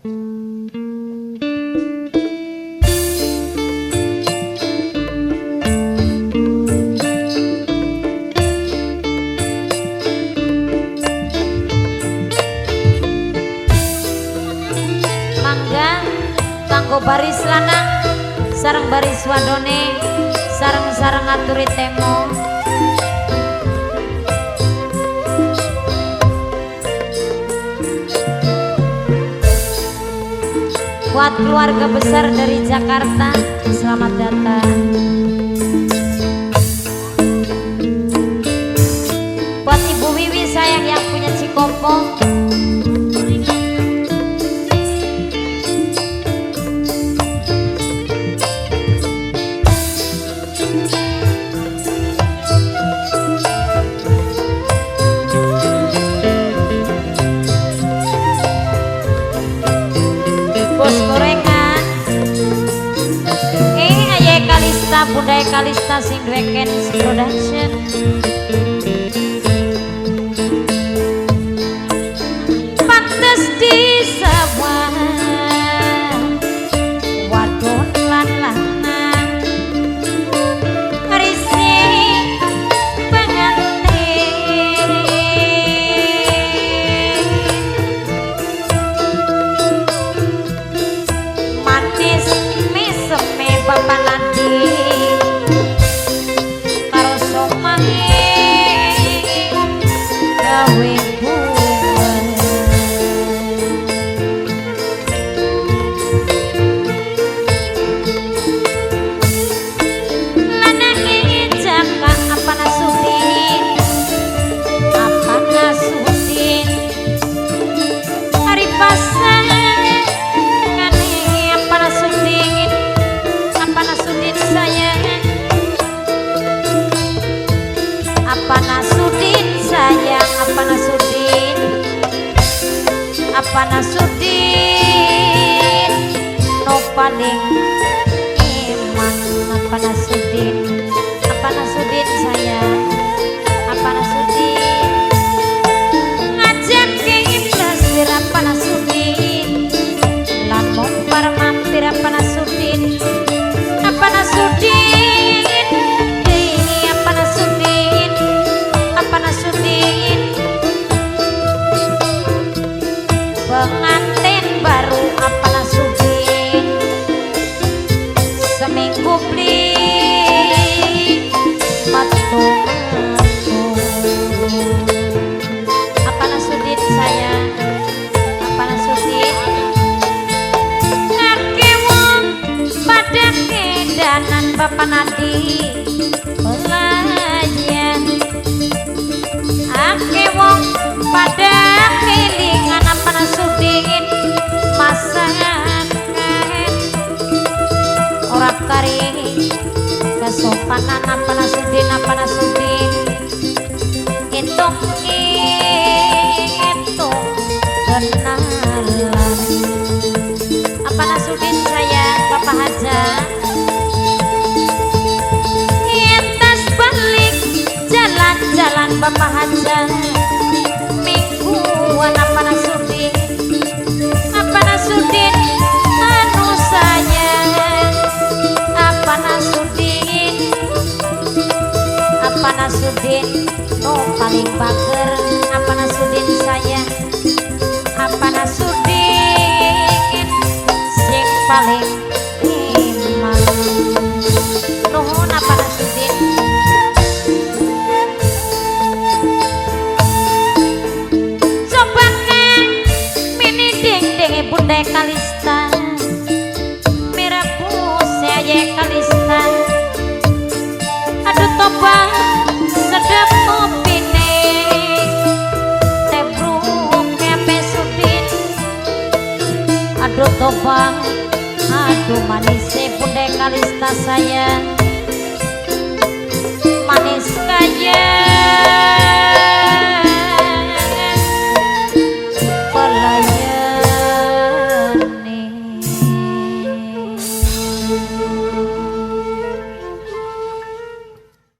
Mangga kanggo baris lanang sareng baris wadone sareng-sareng aturi temo. Buat keluarga besar dari Jakarta, selamat datang. Buat Ibu Wiwi sayang yang punya Cikopo. Bos gorengan. Aye Kalista, Bunda Kalista sing duwe Kens Production. Pantes disawang wadon lan lanang risih pengantin. Manis meseme Bapak Nadi karo somahe gawe bunga. Lanange jaka apa Nasudin, apa Nasudin ari pasangane apa Nasudin, apa Nasudin sayang, apa Nasudin sayang, apa Nasudin, apa Nasudin no paling iman, apa Nasudin, apa Nasudin sayang, apa Nasudin ngajak ke apa Nasudin lan mompar mampir apa Nasudin, apa Nasudin, apa Nasudin, apa Nasudin pengantin baru apa Nasudin seminggu beli metu metu. Apa Nasudin sayang, apa Nasudin ngake wong pada kedanan Bapak Nadi pelayan ake wong pada kelingan apa Nasudin masakan ora kari kesopanan apa Nasudin, apa Nasudin hitung hitung kenalan. Apa Nasudin sayang Bapak Haja entas balik jalan-jalan Bapak Haja mingguan apa Nasudin, apa Nasudin anu sayang, apa Nasudin, apa Nasudin no paling bager, apa Nasudin sayang, apa Nasudin sing paling iman. Nuhun apa Nasudin. Coba kan mini ding ding Bunda Kalista merah putih Kalista aduh toba sedep kopine tebruk kepe sudin aduh toba aduh manis Bunda Kalista sayang manis kaya